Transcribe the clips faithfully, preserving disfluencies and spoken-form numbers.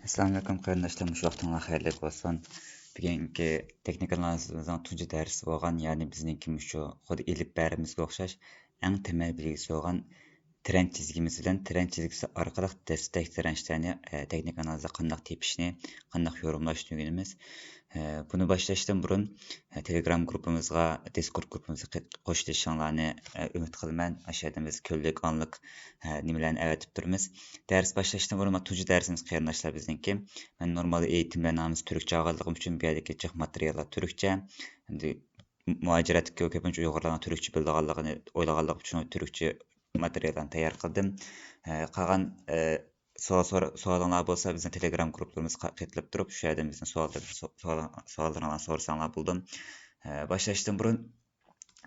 ئەسسالامۇئەلەيكۇم قېرىنداشلار، مۇشۇ ۋاقتىڭلار خەيرلىك بولسۇن. بۈگۈنكى تېخنىكا ئانالىزىمىزنىڭ تۇنجى دەرسى بولغان، يەنى بىزنىڭكى مۇشۇ خۇددى ئېلىپبەلىرىمىزگە ئوخشاش ئەڭ تەمەل بەلگىسى بولغان تىرەنچ چىزگىمىز بىلەن تىرەنچ چىزگىسى ئارقىلىق دەستەك تىرەنچلەرنى، ئە، تېخنىكا ئانالىزدا قانداق تېپىشنى، قانداق يورۇملاشنى ئۆگىنىمىز. ئە، بۇنى باشلاشتىن بۇرۇن، ئە، تېلېگرام گۇرۇپپىمىزغا، دىسكورد گۇرۇپپىمىزغا قېت-، قوشۇلۇشۇڭلارنى، ئە، ئۈمىد قىلىمەن. ئاشۇ يەردە بىز كۈنلۈك، ئانلىق، ئە، نېمىلەرنى ئەۋەتىپ تۇرىمىز. دەرس باشلاشتىن بۇرۇن، مانا، تۇنجى دەرسىمىز قېرىنداشلار بىزنىڭكى. مەن نورمال ئېيتىملەرنى ھەممىسى تۈركچە ئالغانلىقىم ئۈچۈن بۇ يەردىكى جىق ماتېرىياللار تۈركچە. ئەمدى مۇھاجىرەتتىكى كۆپىنچە ئۇيغۇرلارنىڭ تۈركچە بىلىدىغانلىقىنى ئويلىغانلىقىم ئۈچۈن تۈركچە ماتېرىياللارنى تەييار قىلدىم. ئە، قالغان، ئە، سوئال سور-، سوئالىڭلار بولسا بىزنىڭ تېلېگرام گۇرۇپلىرىمىزغا قېتىلىپ تۇرۇپ، شۇ يەردىن بىزنىڭ سوئاللىرىمىزنى سو-، سوئال-، سوئاللىرىڭلارنى سورىساڭلار بولىدۇ. ئە، باشلاشتىن بۇرۇن،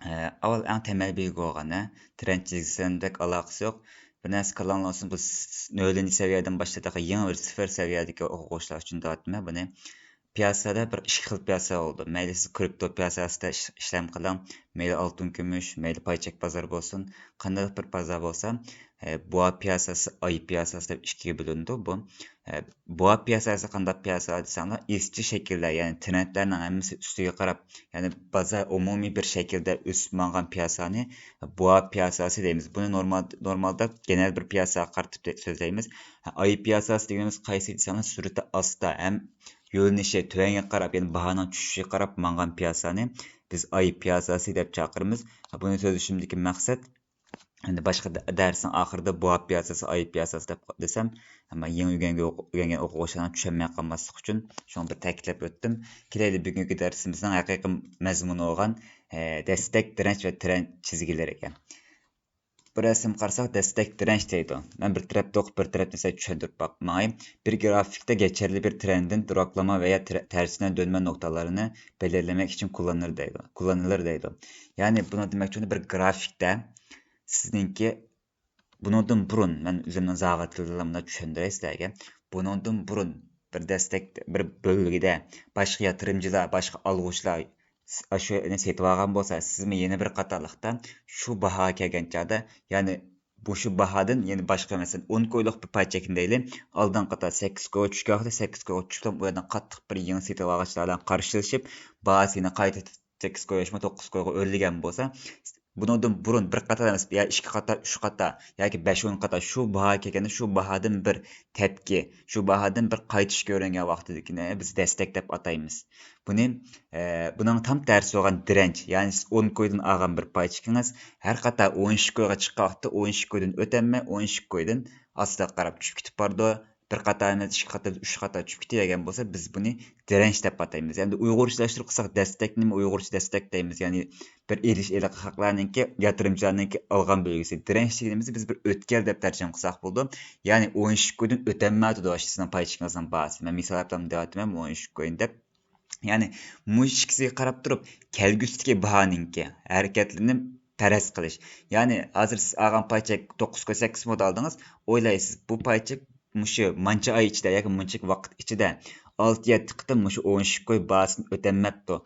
ئە، ئاۋۋال ئەڭ تەمەل بەلگە بولغان، ئە، تىرەنچ چىزگىسى بىلەن بەك ئالاقىسى يوق. بىر نەرسە كاللاڭلار ئالسۇن، بۇ س-، نۆلىنچى سەۋىيەدىن باشلاپ يېڭى بىر سىفىر سەۋىيەدىكى ئوقۇغۇچىلار ئۈچۈن دەۋاتىمەن بۇنى. پىياسادا بىر ئىككى خىل پىياسا بولىدۇ. مەيلى سىز كرىپتو پىياساسىدا ئىش-، ئىشلەم قىلىڭ، مەيلى ئالتۇن كۈمۈش، مەيلى پاي چەك بازار بولسۇن، قانداق بىر بازار بولسا، ئە، بوئا پىياساسى، ئاي پىياساسى دەپ ئىككىگە بۆلۈنىدۇ بۇ. ئە، بوئا پىياساسى قانداق پىياسا دېسەڭلار، ئىزچىل شەكىلدە، يەنى ترېندلەرنىڭ ھەممىسى ئۈستىگە قاراپ، يەنى بازار ئومۇمىي بىر شەكىلدە ئۆسۈپ ماڭغان پىياسانى بوئا پىياساسى دەيمىز. بۇنى نورمال، نورمالدا گېنەرال بىر پىياساغا قارىتىپ سۆزلەيمىز. ئاي پىياساسى دېگىنىمىز قايسى دېسەڭلار، سۈرئىتى ئاستا ھەم يۆنىلىشى تۆۋەنگە قاراپ، يەنى باھانىڭ چۈشۈشىگە قاراپ ماڭغان پىياسانى بىز ئاي پىياساسى دەپ چاقىرىمىز. بۇنى سۆزلىشىمدىكى مەقسەت، ئەمدى باشقا دە-، دەرسنىڭ ئاخىرىدا بوئا پىياساسى، ئاي پىياساسى دەپ دېسەم، ئەمما يېڭى ئۆگەنگەن، ئۆگەنگەن ئوقۇغۇچىلارنىڭ چۈشەنمەي قالماسلىقى ئۈچۈن شۇنى بىر تەكىتلەپ ئۆتتۈم. كېلەيلى بۈگۈنكى دەرسىمىزنىڭ ھەقىقىي مەزمۇنى بولغان، ئە، دەستەك، دىرەنچ ۋە تىرەنچ چىزگىلىرىگە. بىر رەسىمگە قارىساق، دەستەك، دىرەنچ دەيدۇ. مەن بىر تەرەپتە ئوقۇپ، بىر تەرەپتە سىلەرگە چۈشەندۈرۈپ باق-، ماڭاي. بىر گرافىكتا گەچەرلى بىر ترېندتىن دوراقلىما ۋەيا تىرە-، تەرسىنە دۆنمە نۇقتىلىرىنى بەلگىلىمەك ئۈچۈن قوللىنىلىدۇ دەيدۇ. قوللىنىلىدۇ دەيدۇ. يەنى بۇنى دېمەكچى، بىر گرافىكتا سىزنىڭكى بۇنىڭدىن بۇرۇن، مەن ئۆزۈمنىڭ زاۋۇت تىلىدا مۇنداق چۈشەندۈرەي سىلەرگە. بۇنىڭدىن بۇرۇن بىر دەستەك، بىر بۆلگىدە باشقا ياتۇرۇمچىلار، باشقا ئالغۇچىلار ئاشۇ يەرنى سېتىۋالغان بولسا، سىزمۇ يەنە بىر قاتارلىقتا شۇ باھاغا كەلگەن چاغدا، يەنى مۇشۇ باھادىن يەنە باشقا، مەسىلەن، ئون كويلۇق بىر پاي چەكنى دەيلى، ئالدىنقى قاتار سەككىز كويغا چۈشكەن ۋاقىتتا، سەككىز كويغا چۈشۈپ، ئۇ يەردىن قاتتىق بىر يېڭى سېتىۋالغۇچىلار بىلەن قارشىلىشىپ، باھاسى يەنە قايتا سەككىز كويغا يا ئۈچ كويغا ئۆرلىگەن بولسا، بۇنىڭدىن بۇرۇن بىر قاتار ئەمەس، يا ئىككى قاتار، ئۈچ قاتار ياكى بەش، ئون قاتار شۇ باھاغا كەلگەندە، شۇ باھادىن بىر تەپكى، شۇ باھادىن بىر قايتىش كۆرۈنگەن ۋاقتىدىكىنى بىز دەستەك دەپ ئاتايمىز. بۇنى، ئە، بۇنىڭ تام تەرسى بولغان دىرەنچ، يەنى سىز ئون كويدىن ئالغان بىر پاي چېكىڭىز ھەر قاتار ئون ئىككى كويغا چىققان ۋاقىتتا، ئون ئىككى كويدىن ئۆتەلمەي، ئون ئىككى كويدىن ئاستىغا قاراپ چۈشۈپ كېتىپ بارىدۇ. بىر قاتار ئەمەس، ئىككى قاتار، ئۈچ قاتار چۈشۈپ كېتىۋەرگەن بولسا، بىز بۇنى دىرەنچ دەپ ئاتايمىز. ئەمدى ئۇيغۇرچىلاشتۇرۇپ قىلساق، دەستەكنىمۇ ئۇيغۇرچە دەستەك دەيمىز. يەنى بىر ئېلىش ئېلىق خەقلەرنىڭكى، ياتۇرۇمچىلارنىڭكى ئالغان بۆلگۈسى. دىرەنچ دېگىنىمىزنى بىز بىر ئۆتكەل دەپ تەرجىمە قىلساق بولىدۇ. يەنى ئون ئىككى كويدىن ئۆتەلمەيۋاتىدۇ، ئاشۇ سىزنىڭ پاي چېكىڭىزنىڭ باھاسى. مەن مىسال دەپ دەۋاتىمەن، ئون ئىككى كويدىن دەپ. يەنى مۇشۇ ئىككىسىگە قاراپ تۇرۇپ، كەلگۈسىدىكى باھانىڭكى ھەرىكەتلىرىنى پەرەز قىلىش. يەنى ھازىر سىز ئالغان پاي چەك توققۇز كوي، سەككىز كوي دەپ ئالدىڭىز، ئويلايسىز، بۇ پاي چەك مۇشۇ مانچە ئاي ئىچىدە ياكى مۇنچە ۋاقىت ئىچىدە ئالتە يەتتە قېتىم مۇشۇ ئون ئىككى كوي باھاسىنى ئۆتەلمەپتۇ.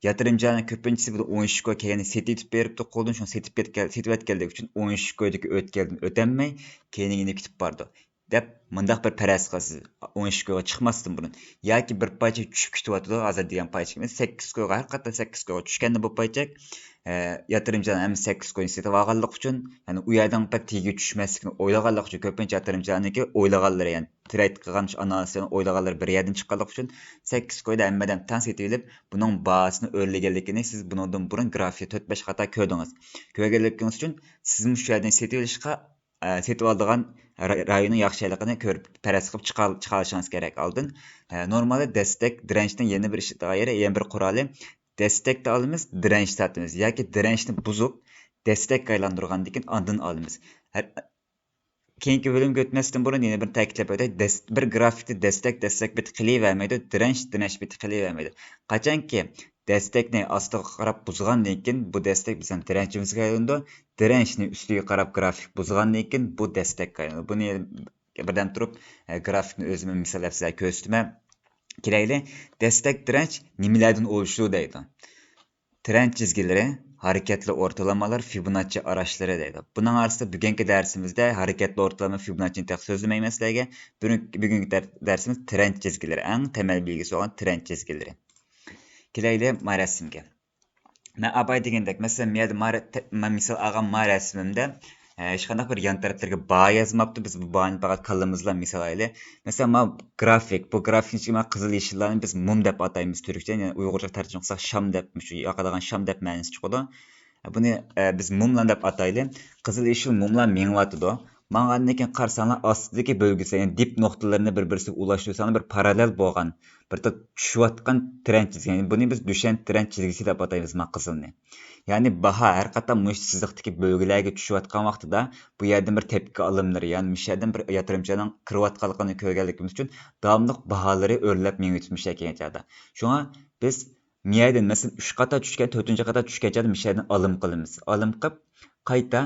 ياتۇرۇمچىلارنىڭ كۆپىنچىسى بۇ ئون ئىككى كوي كەلگەندە سېتىۋېتىپ بېرىپتۇ، قولدىن شۇنى سېتىپ كەتكەن، سېتىۋەتكەنلىكى ئۈچۈن ئون ئىككى كويدىكى ئۆتكەلدىن ئۆتەلمەي، كەينىگە يېنىپ كېتىپ بارىدۇ. دەپ مۇنداق بىر پەرەز قىلىسىز، ئون ئىككى كويغا چىقماستىن بۇرۇن. ياكى بىر پاي چەك چۈشۈپ كېتىۋاتىدۇ، ھازىر دېگەن پاي چېكىمىز سەككىز كويغا، ھەر قېتىم سەككىز كويغا چۈشكەندە بۇ پاي چەك، ئە، ياتۇرۇمچىلار ھەممىسى سەككىز كوينى سېتىۋالغانلىقى ئۈچۈن، يەنى ئۇ يەردىن بەك تېگىگە چۈشمەسلىكىنى ئويلىغانلىقى ئۈچۈن، كۆپىنچە ياتۇرۇمچىلارنىڭكى ئويلىغانلىرى، يەنى ترېيد قىلغان شۇ ئانالىزلىرىنى ئويلىغانلىرى بىر يەردىن چىققانلىقى ئۈچۈن، سەككىز كويدا ھەممە ئادەم تەڭ سېتىۋېلىپ، بۇنىڭ باھاسىنى ئۆرلىگەنلىكىنى سىز بۇنىڭدىن بۇرۇن گرافىكتا تۆت بەش قاتار كۆردىڭىز. كۆرگەنلىكىڭىز ئۈچۈن سىزمۇ شۇ يەردىن سېتىۋېلىشقا، ئە، سېتىۋالىدىغان را-، رايوننىڭ ياخشى ھاللىقىنى كۆرۈپ، پەرەز قىلىپ چىقار-، چىقارىشىڭىز كېرەك ئالدىن. ئە، نورمالدا دەستەك، دىرەنچنىڭ يەنە بىر ئىشلىتىدىغان يېرى، يەنە بىر قورالى، دەستەكتە ئالىمىز، دىرەنچتە ئالىمىز ياكى دىرەنچنى بۇزۇپ، دەستەككە ئايلاندۇرغاندىن كېيىن ئاندىن ئالىمىز. ھەر، كېيىنكى بۆلۈمگە ئۆتمەستىن بۇرۇن يەنە بىر تەكىتلەپ ئۆتەي. دەس-، بىر گرافىكتا دەستەك، دەستەك بېتى قېلىۋەرمەيدۇ، دىرەنچ، دىرەنچ بېتى قېلىۋەرمەيدۇ. قاچانكى دەستەكنى ئاستىغا قاراپ بۇزغاندىن كېيىن، بۇ دەستەك بىزنىڭ دىرەنچىمىزگە ئايلىنىدۇ. دىرەنچنى ئۈستىگە قاراپ گرافىك بۇزغاندىن كېيىن، بۇ دەستەككە ئايلىنىدۇ. بۇنى بىردەم تۇرۇپ، ئە، گرافىكنى ئۆزۈممۇ مىساللاپ سىلەرگە كۆرسىتىمەن. كېلەيلى، دەستەك، دىرەنچ نېمىلەردىن ئولۇشىدۇ دەيدۇ. تىرەنچ چىزگىلىرى ھەرىكەتلىك ئورتىلامىلار فىبوناچچى ئاراشلىرى دەيدۇ. بۇنىڭ ئارىسىدا بۈگۈنكى دەرسىمىزدە ھەرىكەتلىك ئورتىلىما فىبوناچچىنى تېخى سۆزلىمەيمەن سىلەرگە. بۈگۈن-، بۈگۈنكى دەر-، دەرسىمىز ترېند چىزگىلىرى، ئەڭ تەمەل بىلگىسى بولغان ترېند چىزگىلىرى. كېلەيلى ما رەسىمگە. مەن ئاۋاي دېگەندەك، مەسىلەن، مەن مىسال ئالغان ما رەسىمىمدە، ئە، ھېچقانداق بىر يان تەرەپلىرىگە باھا يازماپتۇ. بىز بۇ باھانى پەقەت كاللىمىزدا مىسال ئالايلى. مەسىلەن، ما گرافىك، بۇ گرافىكنىڭ ئىچىگە ما قىزىل يېشىللارنى بىز مۇم دەپ ئاتايمىز تۈركچە. يەنى ئۇيغۇرچە تەرجىمە قىلساق شام دەپ، مۇشۇ ياقىدىغان شام دەپ مەنىسى چىقىدۇ. بۇنى، ئە، بىز مۇملان دەپ ئاتايلى. قىزىل يېشىل مۇملار مېڭىۋاتىدۇ. ماڭغاندىن كېيىن قارىساڭلار، ئاستىدىكى بۆلگۈسى، يەنى دىپ نۇقتىلىرىنى بىر-بىرسىگە ئۇلاشتۇرساڭلار، بىر پاراللېل بولغان، بىر تا-، چۈشۈۋاتقان ترېند چىزگى. يەنى بۇنى بىز دۈشەن ترېند چىزگىسى دەپ ئاتايمىز ما قىزىلنى. يەنى باھا ھەر قېتىم مۇشۇ سىزىقتىكى بۆلگىلەرگە چۈشۈۋاتقان ۋاقتىدا، بۇ يەردىن بىر تەپكە ئالىملىرى، يەنى مۇشۇ يەردىن بىر ياتۇرۇمچىلارنىڭ كىرىۋاتقانلىقىنى كۆرگەنلىكىمىز ئۈچۈن، داۋاملىق باھالىرى ئۆرلەپ مېڭىۋېتىپتۇ مۇشۇ يەرگە كەلگەن چاغدا. شۇڭا بىز مىيەدىن، مەسىلەن، ئۈچ قاتا چۈشكەن، تۆتىنچى قاتا چۈشكەن چاغدا مىشەدىن ئالىم قىلىمىز. ئالىم قىلىپ، قايتا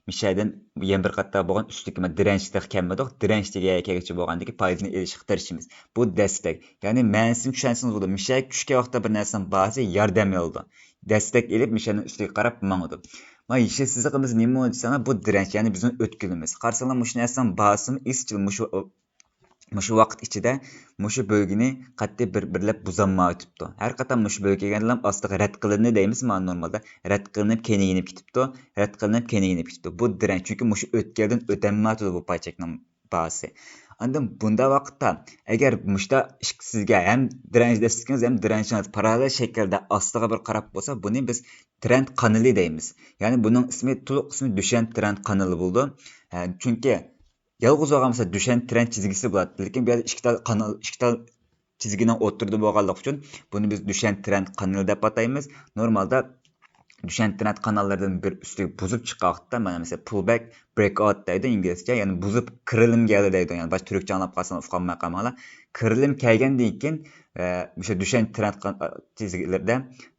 مىشەدىن يەنە بىر قاتا بولغان ئۈستىكى، ما، دىرەنچ تېخى كەلمىدۇق. دىرەنچ دېگەن يەرگە كەلگۈچە بولغاندىكى پايدىنى ئېلىشقا تىرىشىمىز. بۇ دەستەك. يەنى مەنىسىنى چۈشەنسىڭىز بولىدۇ. مىشەگە چۈشكەن ۋاقىتتا بىر نەرسىنىڭ باھاسى ياردەم ئالىدۇ. دەستەك ئېلىپ، مىشەنىڭ ئۈستىگە قاراپ ماڭىدۇ. ما يېشىل سىزىقىمىز نېمە دېسەڭلار، بۇ دىرەنچ، يەنى بىزنىڭ ئۆتكىلىمىز. قارىساڭلار، مۇشۇ نەرسىنىڭ باھاسىمۇ ئىزچىل مۇشۇ مۇشۇ ۋاقىت ئىچىدە مۇشۇ بۆلگىنى قەتئىي بىر-، بىرلەپ بۇزالمايۋېتىپتۇ. ھەر قېتىم مۇشۇ بۆلگە كەلگەندىلا ئاستىغا رەت قىلىندى دەيمىز، مانا نورمالدا. رەت قىلىنىپ كېيىن يېنىپ كېتىپتۇ، رەت قىلىنىپ كېيىن يېنىپ كېتىپتۇ. بۇ دىرەنچ، چۈنكى مۇشۇ ئۆتكەلدىن ئۆتەلمەيۋاتىدۇ بۇ پاي چەكنىڭ باھاسى. ئاندىن بۇنداق ۋاقىتتا، ئەگەر مۇشتا ئىككى سىزگە ھەم دىرەنچ دەستىكىڭىز، ھەم دىرەنچىڭىز پاراللېل شەكىلدە ئاستىغا بىر قاراپ بولسا، بۇنى بىز ترېند قانىلى دەيمىز. يەنى بۇنىڭ ئىسمى، تولۇق ئىسمى دۈشەن ترېند قانىلى بولىدۇ. ھە، چۈنكى يالغۇز بولغان بولسا دۈشەن ترېند چىزگىسى بولاتتى. لېكىن بۇ يەردە ئىككى تال قانال، ئىككى تال چىزگىنىڭ ئوتتۇرىدا بولغانلىقى ئۈچۈن بۇنى بىز دۈشەن ترېند قانىلى دەپ ئاتايمىز. نورمالدا دۈشەن ترېند قاناللىرىدىن بىر ئۈستىگە بۇزۇپ چىققان ۋاقىتتا، مانا مەسىلەن، پۇل بەك، برېيك ئاۋت دەيدۇ ئىنگلىزچە، يەنى بۇزۇپ كىرىلىم كەلدى دەيدۇ. يەنى باشقا تۈركچە ئاڭلاپ قالساڭلار ئۇقالماي قالماڭلار. كىرىلىم كەلگەندىن كېيىن، ئە، مۇشۇ دۈشەن ترېند قان-، ئە، چىزگىلىرىدە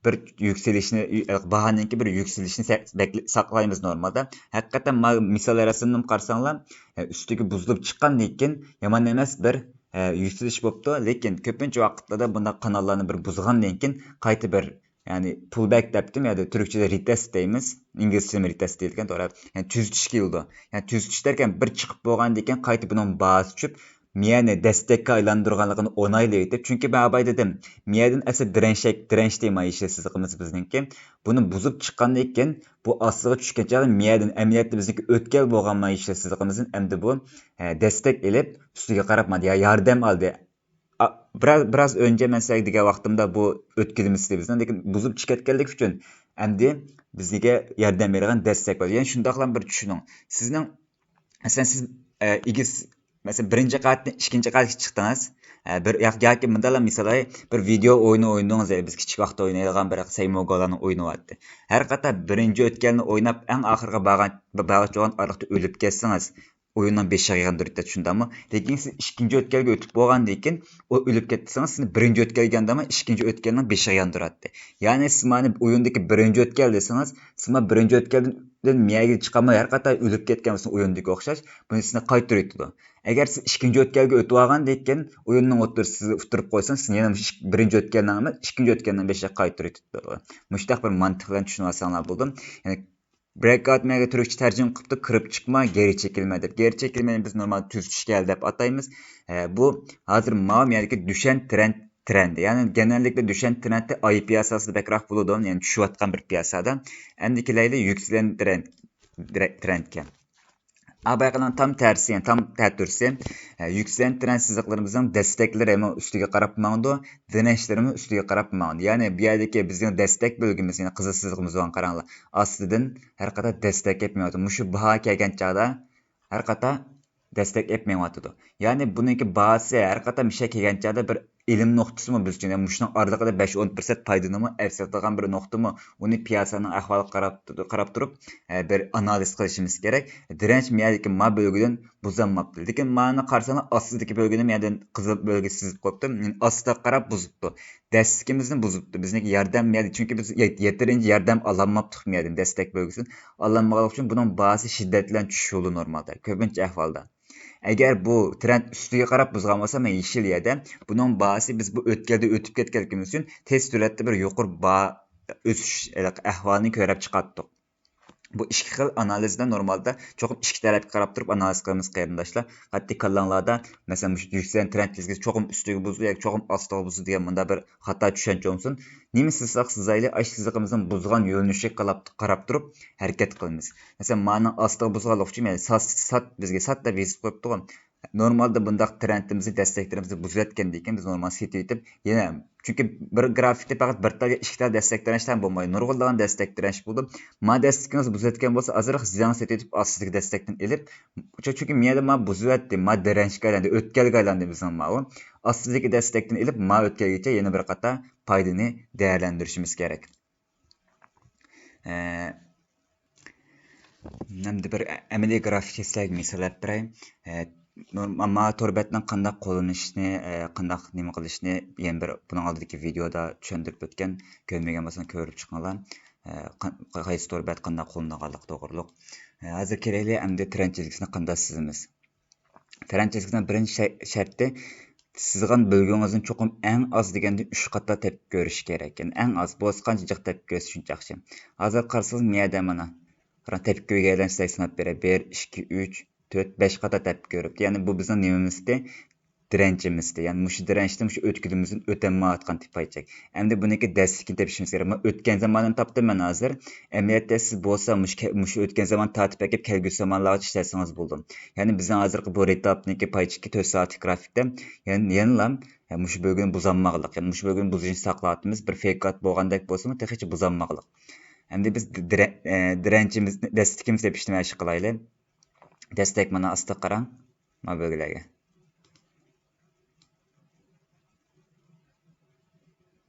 بىر يۈكسىلىشنى، يۈ-، ئە، باھانىڭكى بىر يۈكسىلىشىنى سە-، بەكلە-، ساقلايمىز نورمالدا. ھەقىقەتەن ما-، مىسال رەسىمنى قارىساڭلار، ئە، ئۈستىگە بۇزۇلۇپ چىققاندىن كېيىن يامان ئەمەس بىر، ئە، يۈكسىلىش بوپتۇ. لېكىن كۆپىنچە ۋاقىتلاردا بۇنداق قاناللارنى بىر بۇزغاندىن كېيىن قايتا بىر، يەنى پۇل بەك دەپتىم، يا تۈركچىدە رېتېست دەيمىز، ئىنگلىزچىدىمۇ رېتېست دەيدىكەن، توغرا. يەنى تۈزىتىش كېلىدۇ. يەنى تۈزىتىش دەركەن بىر چىقىپ بولغاندىن كېيىن قايتا بۇنىڭ باھاسى چۈشۈپ، مىيەنى دەستەككە ئايلاندۇرغانلىقىنى ئونايلىۋېتىپ، چۈنكى مەن ئاۋاي دېدىم، مىيەدىن ئەسلى دىرەنچەك، دىرەنچ تېما يېشىل سىزىقىمىز بىزنىڭكى. بۇنى بۇزۇپ چىققاندىن كېيىن، بۇ ئاستىغا چۈشكەن چاغدا مىيەدىن ئەمەلىيەتتە بىزنىڭكى ئۆتكەل بولغان ما يېشىل سىزىقىمىزدىن ئەمدى بۇ، ئە، دەستەك ئېلىپ، ئۈستىگە قاراپ ماڭدى، يا ياردەم ئالدى. ئا، بىراز، بىراز ئۆنچە مەن سىلەرگە دېگەن ۋاقتىمدا بۇ ئۆتكىلىمىز بىزنىڭ، لېكىن بۇزۇپ چىقىپ كەتكەنلىكى ئۈچۈن ئەمدى بىزگە ياردەم بېرىدىغان دەستەك بولدى. يەنى شۇنداقلا بىر چۈشىنىڭ. سىزنىڭ، مەسىلەن، سىز، ئە، ئېگىز، مەسىلەن، بىرىنچى قاتتىن ئىككىنچى قاتقا چىقتىڭىز. ئە، بىر ياق-، ياكى مۇنداقلا مىسال ئالاي، بىر ۋىدېئو ئويۇنى ئوينىدىڭىز، بىز كىچىك ۋاقىتتا ئوينايدىغان بىر سەيموگالارنىڭ ئويۇنى بارتتى. ھەر قېتىم بىرىنچى ئۆتكەلنى ئويناپ، ئەڭ ئاخىرغا بارغان، بارغۇچە بولغان ئارىلىقتا ئۆلۈپ كەتسىڭىز، ئويۇننىڭ بېشىغا ياندۇرۇۋېتەتتى، شۇنداقمۇ؟ لېكىن سىز ئىككىنچى ئۆتكەلگە ئۆتۈپ بولغاندىن كېيىن، ئۇ ئۆلۈپ كەتسىڭىز، سىزنى بىرىنچى ئۆتكەلگە ياندۇرماي، ئىككىنچى ئۆتكەلنىڭ بېشىغا ياندۇراتتى. يەنى سىز مانا ئويۇندىكى بىرىنچى ئۆتكەل دېسىڭىز، سىز مانا بىرىنچى ئۆتكەلدىن مىيەگە چىقالماي، ھەر قېتىم ئۆلۈپ كەتكەن بولسىڭىز ئويۇندىكى ئوخشاش، بۇنى سىزنى قايتۇرۇۋېتىدۇ. ئەگەر سىز ئىككىنچى ئۆتكەلگە ئۆتۈۋالغاندىن كېيىن، ئويۇننىڭ ئوتتۇرىسىدا سىزنى ئۇتتۇرۇپ قويسا، سىزنى يەنە مۇشۇ ئىك-، بىرىنچى ئۆتكەلنىڭ ئەمەس، ئىككىنچى ئۆتكەلنىڭ بېشىغا قايتۇرۇۋېتىدۇ. مۇشۇنداق بىر مانتىق بىلەن چۈشىنىۋالساڭلار بولىدۇ. يەنى برېيكئاۋت مەنگە تۈركچە تەرجىمە قىپتۇ، كىرىپ چىقما، گېرى چېكىلمە دەپ. گېرى چېكىلمىنى بىز نورمال تۈزىتىشكە دەپ ئاتايمىز. ئە، بۇ ھازىر ماۋۇ يەردىكى دۈشەن ترېند، ترېندى. يەنى گېنەللىكتە دۈشەن ترېندى ئاي پىياساسىدا بەكرەك بولىدۇ، يەنى چۈشۈۋاتقان بىر پىياسادا. ئەمدى كېلەيلى يۈكسىلەن ترېند، ترېندكە. ئا، بايىقىنىڭ تام تەرسى، يەنى تام تەتۈرسى، ئە، يۈكسىلەن ترېند سىزىقلىرىمىزنىڭ دەستەكلىرى ھەم ئۈستىگە قاراپ ماڭىدۇ، دىرەنچلىرىمۇ ئۈستىگە قاراپ ماڭىدۇ. يەنى بۇ يەردىكى بىزنىڭ دەستەك بۆلگىمىز، يەنى قىزىل سىزىقىمىز بولغان قاراڭلار، ئاستىدىن ھەر قاتا دەستەك ئېلىپ مېڭىۋاتىدۇ. مۇشۇ باھا كەلگەن چاغدا ھەر قاتا دەستەك ئېلىپ مېڭىۋاتىدۇ. يەنى بۇنىڭكى باھاسى ھەر قاتا مىشە كەلگەن چاغدا بىر ئېلىم نۇقتىسىمۇ بىز ئۈچۈن، يەنى مۇشۇنىڭ ئارىلىقىدا بەش ئون پىرسەنت پايدىنىمۇ ئەكس ئېتىدىغان بىر نۇقتىمۇ، ئۇنى پىياسانىڭ ئەھۋالىغا قاراپ، قاراپ تۇرۇپ، ئە، بىر ئانالىز قىلىشىمىز كېرەك. دىرەنچ مەيەردىكى ما بۆلگىدىن بۇزۇلماپتۇ. لېكىن مانى قارىساڭلار، ئاستىدىكى بۆلگىنى مەيەردىن قىزىل بۆلگە سىزىپ قويۇپتۇ. ئاستىغا قاراپ بۇزۇپتۇ. دەستىكىمىزنى بۇزۇپتۇ. بىزنىڭكى ياردەم مەيەردىن، چۈنكى بىز يەت-، يەتتىرىنچە ياردەم ئالالماپتۇق مەيەردىن، دەستەك بۆلگىسىدىن ئالالمىغانلىقى ئۈچۈن بۇنىڭ باھاسى شىددەت بىلەن چۈشۈش بولىدۇ نورمالدا، كۆپىنچە ئەھۋالدا. ئەگەر بۇ ترېند ئۈستىگە قاراپ بۇزغان بولسا، مەن يېشىل يەردە، بۇنىڭ باھاسى بىز بۇ ئۆتكەلدە ئۆتۈپ كەتكەنلىكىمىز ئۈچۈن تېز سۈرئەتتە بىر يۇقىرى باھا ئۆسۈش ئەھۋالىنى كۆرۈپ چىقاتتۇق. بۇ ئىككى خىل ئانالىزدا نورمالدا چوقۇم ئىككى تەرەپكە قاراپ تۇرۇپ ئانالىز قىلىمىز، قېرىنداشلار. قەتئىي كاللاڭلاردا، مەسىلەن، مۇشۇ يۈكسەلگەن ترېند يىلتىزىسى چوقۇم ئۈستىگە بۇزىدۇ ياكى چوقۇم ئاستىغا بۇزىدۇ دېگەن مۇنداق بىر خاتا چۈشەنچە بولمىسۇن. نېمە سىزساق سىزايلى، ئاش سىزىقىمىزنىڭ بۇزغان يۆنىلىشىگە قاراپ، قاراپ تۇرۇپ ھەرىكەت قىلىمىز. مەسىلەن، مانىڭ ئاستىغا بۇزغانلىقى ئۈچۈن، يەنى سات، سات، بىزگە سات دەپ يېزىپ قويۇپتۇغۇ. نورمالدا بۇنداق ترېندىمىزنى، دەستەك ترېندىمىزنى بۇزۇۋەتكەندىن كېيىن بىز نورمال سېتىۋېتىپ، يەنە، چۈنكى بىر گرافىكتا پەقەت بىر تال يا ئىككى تال دەستەك تىرەنچلەر بولمايدۇ. نۇرغۇنلىغان دەستەك تىرەنچ بولىدۇ. ما دەستىكىڭىز بۇزۇۋەتكەن بولسا، ئازراق زىيان سېتىۋېتىپ، ئاستىدىكى دەستەكتىن ئېلىپ، چۈنكى ما يەردە ما بۇزۇۋەتتى، ما دىرەنچكە ئايلاندى، ئۆتكەلگە ئايلاندى بىزنىڭ ماۋۇ. ئاستىدىكى دەستەكتىن ئېلىپ، ما ئۆتكەلگىچە يەنە بىر قاتار پايدىنى دەرەلەندۈرۈشىمىز كېرەك. ئە، ئەمدى بىر ئەمەلىي گرافىك سىزلەرگە مىسال ئېلىپ بېرەي. ئە، نورم-، ما تور بەتنىڭ قانداق قوللىنىشنى، ئە، قانداق نېمە قىلىشنى يەنە بىر بۇنىڭ ئالدىدىكى ۋىدېودا چۈشەندۈرۈپ ئۆتكەن. كۆرمىگەن بولساڭ كۆرۈپ چىقىڭلار. ئە، قا-، قايسى تور بەت قانداق قوللىنىدىغانلىقى توغرۇلۇق. ئە، ھازىر كېلەيلى ئەمدى تىرەنچ يىلتىزىسىنى قانداق سىزىمىز. تىرەنچ يىلتىزىنىڭ بىرىنچى شە-، شەرتى، سىزغان بۆلگۈڭىزنى چوقۇم ئەڭ ئاز دېگەندە ئۈچ قاتلاپ تېپىپ كۆرۈش كېرەك. يەنى ئەڭ ئاز، بولسا قانچە جىق تېپىپ كۆرسە شۇنچە ياخشى. ھازىر قارىسىڭىز، مىيەدە مانا، قاراڭ، تېپىپ كۆرگەنلەرنى سىلەرگە ساناپ بېرەي. بىر، ئىككى، ئۈچ، تۆت، بەش قاتلاپ تېپىپ كۆرۈپتۇ. يەنى بۇ بىزنىڭ نېمىمىزدى؟ دىرەنچىمىزدى. يەنى مۇشۇ دىرەنچتىن مۇشۇ ئۆتكىلىمىزدىن ئۆتەلمەيۋاتقان تىپ پايچەك. ئەمدى بۇنىڭكى دەسلىكىنى تېپىشىمىز كېرەك. مەن ئۆتكەن زاماننى تاپتىم مەن ھازىر. ئەمەلىيەتتە سىز بولسا مۇشۇ كە-، مۇشۇ ئۆتكەن زامان تارتىپ ئەكىپ كەلگۈسى زامانلارغىچە ئىشلەتسىڭىز بولىدۇ. يەنى بىزنىڭ ھازىرقى بۇ رېتاپنىڭكى پايچىكى تۆت سائەتلىك گرافىكتا يەنە، يەنىلا، يەنى مۇشۇ بۆلگىنى بۇزالماقلىق. يەنى مۇشۇ بۆلگىنى بۇزۇلۇشنى ساقلاۋاتىمىز. بىر فېيك ئاوت بولغاندەك بولسىمۇ تېخىچە بۇزالماقلىق. ئەمدى بىز دىرە-، ئە، دىرەنچىمىزنى، دەسلىكىمىزنى تېپىشنى مەشىق قىلايلى. دەستەك مانا ئاستىغا قاراڭ. ما بۆلگىلەرگە.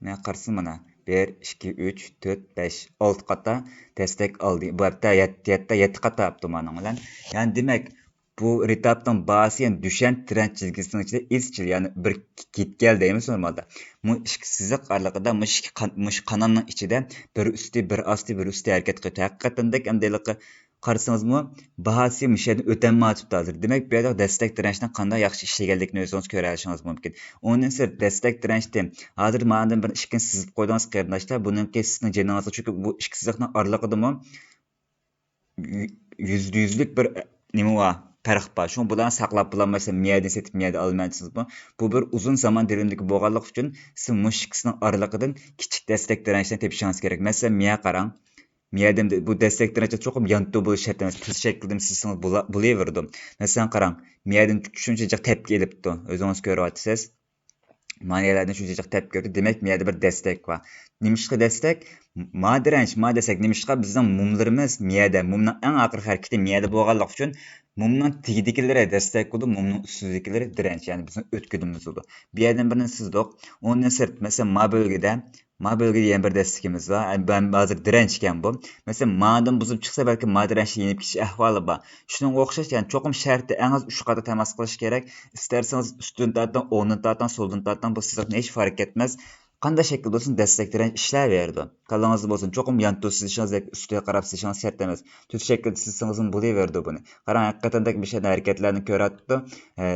مانا قارىسىڭ مانا. بىر، ئىككى، ئۈچ، تۆت، بەش، ئالتە قاتا دەستەك ئالدى. بۇ ھەپتە يەتتە، يەتتە، يەتتە قاتا ئاپتۇ مانىڭ بىلەن. يەنى دېمەك، بۇ رېتاپنىڭ باھاسى يەنى دۈشەن تىرەنچ يىلتىزىنىڭ ئىچىدە ئىزچىل، يەنى بىر كېتكەل دەيمىز نورمالدا. مۇ ئىككى سىزىق ئارىلىقىدا، مۇشۇ ئىككى قان-، مۇشۇ قانالنىڭ ئىچىدە بىر ئۈستى، بىر ئاستى، بىر ئۈستى ھەرىكەت قىلىدۇ. ھەقىقەتەندەك ئەمدى ھېلىقى قارىسىڭىزمۇ، باھاسى مۇشۇ يەردىن ئۆتەلمەيۋاتىپتۇ ھازىر. دېمەك، بۇ يەردە دەستەك دىرەنچنىڭ قانداق ياخشى ئىشلىگەنلىكىنى ئۆزىڭىز كۆرەلىشىڭىز مۇمكىن. ئۇنىڭدىن سىرت، دەستەك دىرەنچتىن ھازىر ماندىن بىر ئىككىنى سىزىپ قويدىڭىز، قېرىنداشلار. بۇنىڭكى سىزنىڭ جېنىڭىزغا، چۈنكى بۇ ئىككى سىزىقنىڭ ئارىلىقىدىمۇ يۈزدە يۈزلۈك بىر نېمە بار، پەرق بار. شۇڭا بۇلارنى ساقلاپ بولالمايسىز، مىيەدىن سېتىپ مىيەدە ئالىمەن دېسىڭىزمۇ، بۇ بىر ئۇزۇن زامان دېرىمىدىكى بولغانلىقى ئۈچۈن، سىز مۇشۇ ئىككىسىنىڭ ئارىلىقىدىن كىچىك دەستەك دىرەنچنى تېپىشىڭىز كېرەك. مەسىلەن، مىيە قاراڭ. مىيەدىن بۇ دەستەك دىرەنچ چوقۇم يانتۇ بولۇشى شەرت ئەمەس. تۈز شەكلىدىمۇ سىزسىڭىز بولا-، بولۇۋېرىدۇ. مەسىلەن، قاراڭ، مىيەدىن شۇنچە جىق تەپكە ئېلىپتۇ. ئۆزىڭىز كۆرۈۋاتىسىز. مانىلەردىن شۇنچە جىق تەپكە ئېلىپتۇ. دېمەك، مىيەدە بىر دەستەك بار. نېمىشقا دەستەك؟ ما دىرەنچ، ما دەستەك. نېمىشقا؟ بىزنىڭ موملىرىمىز مىيەدە. مومنىڭ ئەڭ ئاخىرقى ھەرىكىتى مىيەدە بولغانلىقى ئۈچۈن، مومنىڭ تېگىدىكىلىرى دەستەك بولىدۇ، مومنىڭ ئۈستىدىكىلىرى دىرەنچ، يەنى بىزنىڭ ئۆتكىلىمىز بولىدۇ. بۇ يەردىن بىرنى سىزدۇق. ئۇنىڭدىن سىرت، مەسىلەن، ما بۆلگىدە، ما بۆلگىدە يەنە بىر دەستىكىمىز بار. ئەمدى بۇ ھازىر دىرەنچ ئىكەن بۇ. مەسىلەن، مادىن بۇزۇپ چىقسا، بەلكىم ما دىرەنچ يېنىپ كېتىش ئەھۋالى بار. شۇنىڭغا ئوخشاش، يەنى چوقۇم شەرتى ئەڭ ئاز ئۈچ قاتا تەماس قىلىش كېرەك. ئىستەرسىڭىز ئۈستىدىن تارتىڭ، ئوڭدىن تارتىڭ، سولدىن تارتىڭ، بۇ سىزىقنى ھېچ پەرق ئەتمەس. قانداق شەكىل بولسۇن، دەستەك دىرەنچ ئىشلەۋېرىدۇ. كاللاڭىزدا بولسۇن، چوقۇم يانتۇ سىزىشىڭىز ياكى ئۈستىگە قاراپ سىزىشىڭىز شەرت ئەمەس. تۈز شەكىلدە سىزسىڭىزمۇ بولۇۋېرىدۇ بۇنى. قاراڭ، ھەقىقەتەندەك مۇشۇ ھەرىكەتلەرنى كۆرۈۋاتىدۇ. ئە،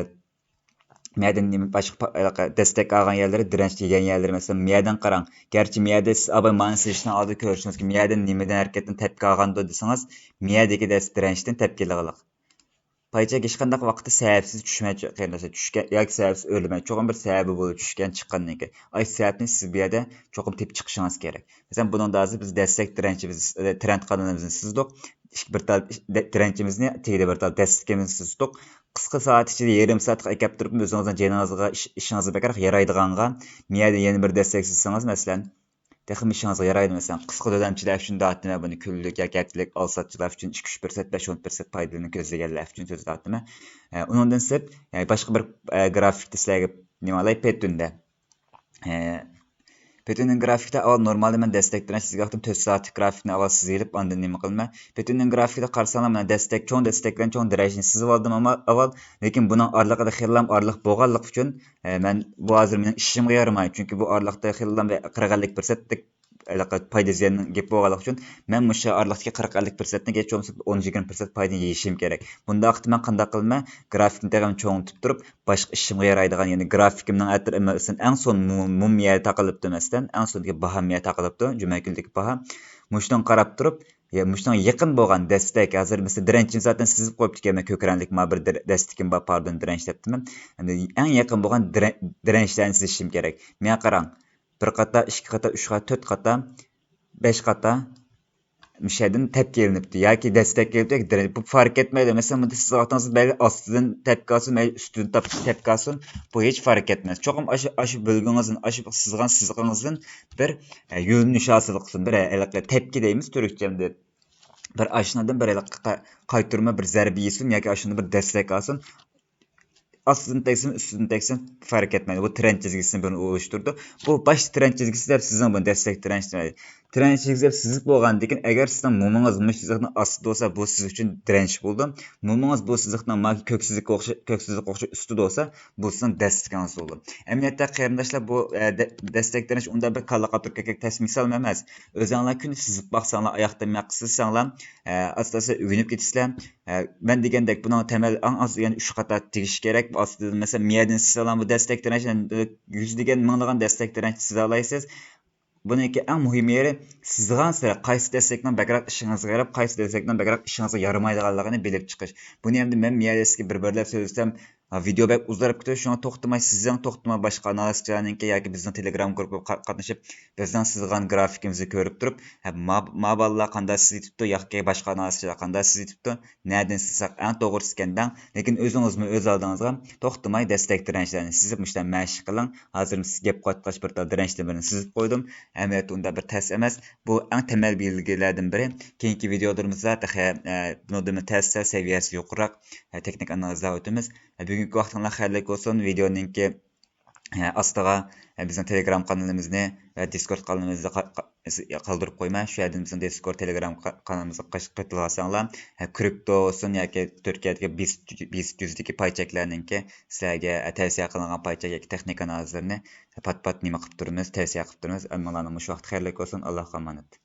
مەدىن نېمە، باشقا پا-، ھېلىقى دەستەك ئالغان يەرلىرى، دىرەنچ يېگەن يەرلىرى، مەسىلەن، مىيەدىن قاراڭ. گەرچە مىيەدە سىز ئاباي مانا سىزىشنىڭ ئالدىدا كۆرۈشىڭىز مۇمكىن، مىيەدىن نېمىدىن ھەرىكەتتىن تەپكە ئالغاندۇ دېسىڭىز، مىيەدىكى دەس-، دىرەنچتىن تەپكە ئېلىغلىق. پايچەك ھېچقانداق ۋاقىتتا سەۋەبسىز چۈشمەي، قېرىنداشلار، چۈشكەن ياكى سەۋەبسىز ئۆرلىمەي، چوقۇم بىر سەۋەبى بولىدۇ چۈشكەن، چىققاندىن كېيىن. ئاشۇ سەۋەبنى سىز بۇ يەردە چوقۇم تېپىپ چىقىشىڭىز كېرەك. مەسىلەن، بۇنىڭدا ھازىر بىز دەستەك دىرەنچىمىز، تىرەند قانىلىمىزنى سىزدۇق. ئىككى بىر تال دە-، دىرەنچىمىزنى، تېگىدە بىر تال دەستىكىمىزنى سىزدۇق. قىسقا سائەت ئىچىدە، يېرىم سائەتكە ئەكەپ تۇرۇپ، ئۆزىڭىزنىڭ جېنىڭىزغا، ئىش-، ئىشىڭىزغا بەكرەك يارايدىغانغا، مىيەدىن يەنە بىر دەستەك سىزسىڭىز، مەسىلەن، تېخىمۇ ئىشىڭىزغا يارايدۇ. مەسىلەن، قىسقا دۆلەمچىلەر ئۈچۈن دەۋاتىمەن بۇنى، كۈنلۈك ياكى ھەپتىلىك ئالساتچىلار ئۈچۈن ئىككى ئۈچ پىرسەنت، بەش ئون پىرسەنت پايدىلىرىنى كۆزلىگەنلەر ئۈچۈن سۆزلەۋاتىمەن. ئە، ئۇنىڭدىن سىرت، ئە، باشقا بىر، ئە، گرافىكتا سىلەرگە نېمە ئالاي، پېتۈندە. ئە، پېتۈننىڭ گرافىكتا ئاۋۋال نورمالدا مەن دەستەك بىلەن سىزگە ئاقتىم، تۆت سائەتلىك گرافىكنى ئاۋۋال سىزىۋېلىپ، ئاندىن نېمە قىلىمەن. پېتۈننىڭ گرافىكىدا قارىساڭلار، مانا دەستەك، چوڭ دەستەك بىلەن چوڭ دىرەجنى سىزىۋالدىم ئاۋۋال، لېكىن بۇنىڭ ئارىلىقىدا خېلىلا ئارىلىق بولغانلىقى ئۈچۈن، ئە، مەن بۇ ھازىر مېنىڭ ئىشىمغا يارىمايدۇ، چۈنكى بۇ ئارىلىقتا خېلىلا بىر قىرىق ئەللىك پىرسەنتلىك ھېلىقى پايدا زىياننىڭ گېپى بولغانلىقى ئۈچۈن، مەن مۇشۇ ئارىلىقتىكى قىرىق ئەللىك پىرسەنتنى، كەچ بولمىسا ئون يىگىرمە پىرسەنت پايدىنى يېيىشىم كېرەك. بۇنداق ۋاقىتتا مەن قانداق قىلىمەن؟ گرافىكنى تېخىمۇ چوڭىتىپ تۇرۇپ، باشقا ئىشىمغا يارايدىغان، يەنى گرافىكىمنىڭ ئەتىرى، مەسىلەن، ئەڭ سون مۇ-، مۇم يەردە تاقىلىپتۇ، مەسىلەن، ئەڭ سونىكى باھام يەردە تاقىلىپتۇ، جۈمە كۈنىدىكى باھا. مۇشۇنىڭغا قاراپ تۇرۇپ، يا، مۇشۇنىڭ يېقىن بولغان دەستەك، ھازىر مەسىلەن، دىرەنچىنى زاتەن سىزىپ قويۇپتىكەنمەن، كۆك رەڭلىك ما بىر دىر-، دەستىكىم بار، پاردون دىرەنچ دەپتىمەن. ئەمدى ئەڭ يېقىن بولغان دىرە-، دىرەنچلەرنى سىزىشىم كېرەك. ماڭا قاراڭ، بىر قاتا، ئىككى قاتا، ئۈچ قاتا، تۆت قاتا، بەش قاتا، مۇشۇ يەردىن تەپكە ئېلىنىپتۇ ياكى دەستەككە ئېلىنىپتۇ ياكى دىرەنچ، بۇ پەرق ئەتمەيدۇ. مەسىلەن، بۇندا سىزىۋاتقىنىڭىز مەيلى ئاستىدىن تەپكە ئالسۇن، مەيلى ئۈستىدىن تاپ-، تەپكە ئالسۇن، بۇ ھېچ پەرق ئەتمەس. چوقۇم ئاشۇ، ئاشۇ بۆلگىڭىزدىن، ئاشۇ سىزغان سىزىقىڭىزدىن بىر، ئە، يۆنىلىش ھاسىل قىلسۇن. بىر، ئە، ھېلىقى تەپكە دەيمىز تۈركچە ئەمدى. بىر ئاشنىدىن بىر ھېلىقى قا-، قايتۇرما بىر زەربە يېسۇن ياكى ئاشۇندىن بىر دەستەك ئالسۇن. ئاستىدىن تەگسۇن، ئۈستىدىن تەگسۇن، پەرق ئەتمەيدۇ. بۇ ترەند چىزگىسىنى بىر ئولۇشتۇرىدۇ. بۇ باش ترەند چىزگىسى دەپ سىزنىڭ بۇ دەستەك ترەند چىزگىسى. ترەند چىزگىسى دەپ سىزىپ بولغاندىن كېيىن، ئەگەر سىزنىڭ مومىڭىز مۇشۇ سىزىقنىڭ ئاستىدا بولسا، بۇ سىز ئۈچۈن دىرەنچ بولىدۇ. مومىڭىز بۇ سىزىقنىڭ مانا كۆك سىزىققا ئوخشاش، كۆك سىزىققا ئوخشاش ئۈستىدە بولسا، بۇ سىزنىڭ دەستىكىڭىز بولىدۇ. ئەمەلىيەتتە قېرىنداشلار، بۇ، ئە، دە-، دەستەك تىرەش ئۇنداق بىر كاللا قاتۇرۇپ كەتكەن تەس مىسالمۇ ئەمەس. ئۆزۈڭلار كۈندە سىزىپ باقساڭلار، ئاياقتىن مېڭىپ سىزساڭلار، ئە، ئاستا-ئاستا ئۆگىنىپ كېتىسىلەر. ئە، مەن دېگەندەك، بۇنىڭ تەمەل ئەڭ ئاز دېگەندە ئۈچ قاتا تېگىشى كېرەك. ئاستىدىن، مەسىلەن، مىيەدىن سىزساڭلار، بۇ دەستەك تىرەش، يۈزلىگەن، مىڭلىغان دەستەك تىرەش سىزالايسىز. بۇنىڭكى ئەڭ مۇھىم يېرى، سىزغانسېرى قايسى دەستەكنىڭ بەكرەك ئىشىڭىزغا ياراپ، قايسى دەستەكنىڭ بەكرەك ئىشىڭىزغا يارىمايدىغانلىقىنى بىلىپ چىقىش. بۇنى ئەمدى مەن مىيەدە سىزگە بىر-بىرلەپ سۆزلىسەم، ۋىدېئو بەك ئۇزىراپ كېتىدۇ، شۇڭا توختىماي سىزىڭ، توختىماي باشقا ئانالىزچىلارنىڭكى ياكى بىزنىڭ تېلېگرام گۇرۇپپىغا قا-، قاتنىشىپ، بىزنىڭ سىزغان گرافىكىمىزنى كۆرۈپ تۇرۇپ، ھە، ما، ما بالىلار قانداق سىزىۋېتىپتۇ ياكى باشقا ئانالىزچىلار قانداق سىزىۋېتىپتۇ، نەدىن سىزساق ئەڭ توغرىسى ئىكەندەڭ، لېكىن ئۆزىڭىزمۇ ئۆز ئالدىڭىزغا توختىماي دەستەك دىرەنچلەرنى سىزىپ، مۇشۇنداق مەشىق قىلىڭ. ھازىر سىز گەپ قاتقاچ بىر تال دىرەنچلەرنى سىزىپ قويدۇم. ئەمەلىيەتتە ئۇنداق بىر تەس ئەمەس. بۇ ئەڭ تەمەل بىلگىلەردىن بىرى. كېيىنكى ۋىدېئولىرىمىزدا تېخى، ئە، بۇنىڭدىنمۇ تەس، سەل سەۋىيەسى يۇقىرىراق، ئە، تېخنىك ئانالىزلار ئۆتىمىز. ئە، بۈگۈنكى ۋاقتىڭلار خەيرلىك بولسۇن. ۋىدېئونىڭكى، ئە، ئاستىغا، ئە، بىزنىڭ تېلېگرام قانىلىمىزنى ۋە دىسكورد قانىلىمىزنى قا-، قا-، قالدۇرۇپ قويماڭ. شۇ يەردىن بىزنىڭ دىسكورد، تېلېگرام قا-، قانىلىمىزغا قاش-، قېتىلىۋالساڭلار، ئە، كرىپتو بولسۇن ياكى تۈركىيەدىكى بىس، بىس يۈزدىكى پاي چەكلەرنىڭكى سىلەرگە، ئە، تەۋسىيە قىلىنغان پاي چەك ياكى تېخنىكا ئانالىزلىرىنى پات-پات نېمە قىلىپ تۇرىمىز، تەۋسىيە قىلىپ تۇرىمىز. ھەممىڭلارنىڭ مۇشۇ ۋاقتى خەيرلىك بولسۇن. ئاللاھقا ئامانەت.